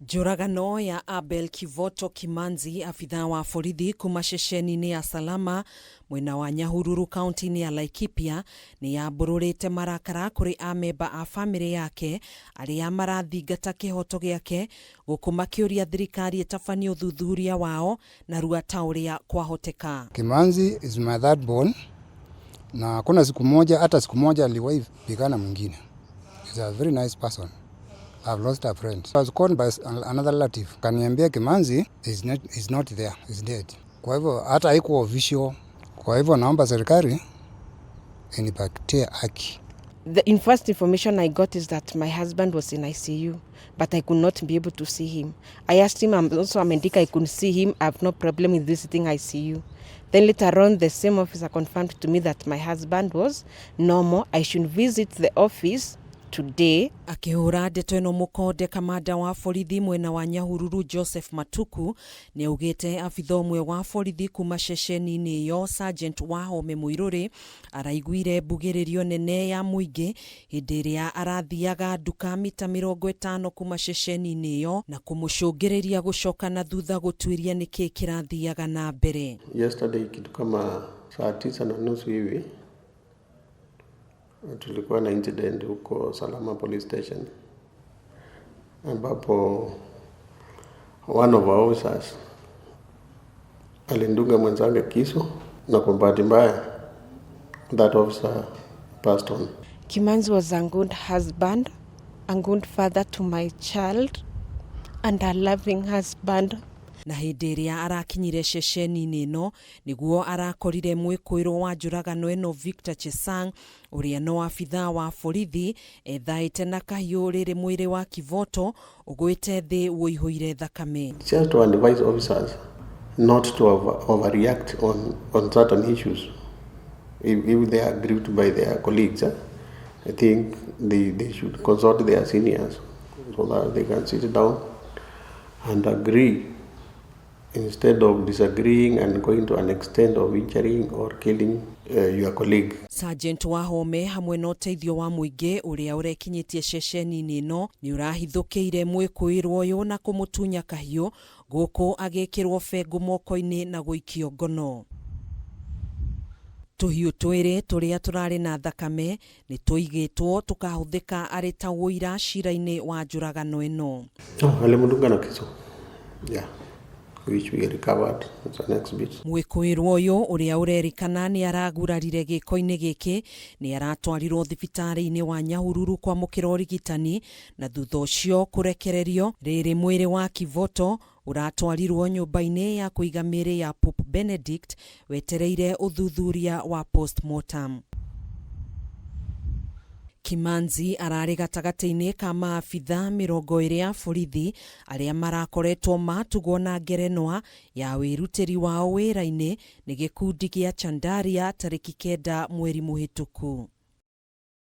Njũragano ya Abel Kivoto Kimanzi, abithaa wa borithi kuma ceceni-inĩ ya Salama mwena wa Nyahururu kaunti-inĩ ya Laikipia, nĩ yambũrũrĩte marakara kũrĩ amemba a famĩlĩ yake arĩa marathingata kĩhoto gĩake, gũkũ makĩũria thirikari ĩtabanie ũthuthuria wao narua ta ũrĩa kwahoteka. Kimanzi is my third born na hakuna siku moja hata siku moja aliwahi pigana mwingine. He's a very nice person. I've lost a friend. I was called by another relative. Kaniambia Kimanzi is not there, is dead. Kwa hivyo hata haikuwa official. Kwa hivyo naomba serikali inipatie haki. The first information I got is that my husband was in ICU, but I could not be able to see him. I asked him, I'm also Amendika, I could see him. I have no problem with visiting ICU. Then later on, the same officer confirmed to me that my husband was normal. I should visit the office today. Akĩhũra ndeto ĩno mũkonde, kamanda wa borithi mwena wa Nyahururu Joseph Matuku nĩ augĩte abitha ũmwe wa borithi kuma ceceni-inĩ ĩyo, Sergeant Wahome Mũirũrĩ, araiguire mbugĩrĩrio nene ya mũingĩ hĩndĩ ĩrĩa arathiaga nduka mita 50 kuma ceceni-inĩ ĩyo na kũmũcũngĩrĩria gũcoka na thutha gũtuĩria nĩkĩ kĩrathiaga na mbere. Yesterday kitu kama saa 9:30 hivi tulikuwa na incident huko Salama Police Station ambapo one of our officers alindunga mwenzake kisu na kwa bahati mbaya that officer passed on. Kimanzi was a good husband, a good father to my child, and a loving husband. Na hĩndĩ ĩrĩa arakinyire ceceni-inĩ ĩno nĩguo arakorire mwĩkũĩrwo wa njũragano ĩno Victor Chesang, ũrĩa no abithaa wa borithi, ethaĩte na kahiũ rĩrĩ mwĩrĩ wa Kivoto ũgwĩte thĩ wũihũire thakame. Just to advise officers not to overreact on certain issues. If they are aggrieved by their colleagues, I think they should consult their seniors so that they can sit down and agree instead of disagreeing and going to an extent of injuring or killing your colleague. Sergeant Wahome hamwe na ũteithio wa mũingĩ ũrĩa ũrekinyĩtie ceceni-inĩ ĩno nĩ ũrahithũkĩire mwĩkũĩrwo ũyũ na kũmũtunya kahiũ, gũkũ agĩkĩrwo bengũ moko-inĩ na gũikio ngono. Tũhiũ twĩrĩ tũrĩa tũrarĩ na thakame nĩ tũigĩtwo tũkahũthĩka arĩ ta ũira cira-inĩ wa njũragano ĩno. Oh, alimdunga na kisu. Yeah. Which we recovered as an exhibit. Mwĩkũĩrwo ũyũ ũrĩa ũrerĩkana nĩ aragurarire gĩko-inĩ gĩkĩ nĩ aratwarirwo thibitarĩ-inĩ wa Nyahururu kwamũkĩra ũrigitani na thutha ũcio kũrekererio, rĩrĩ mwĩrĩ wa Kivoto ũratwarirwo nyũmba-inĩ ya kũiga mĩĩrĩ ya Pope Benedict wetereire ũthuthuria wa postmortem. Kimanzi ararĩ gatagatĩ-inĩ ka maabitha 20 a borithi arĩa marakoretwo matugwo na ngerenwa ya wĩrutĩri wao wĩra-inĩ nĩ gĩkundi gĩa Chandaria tarĩki 9 mweri mũhĩtũku.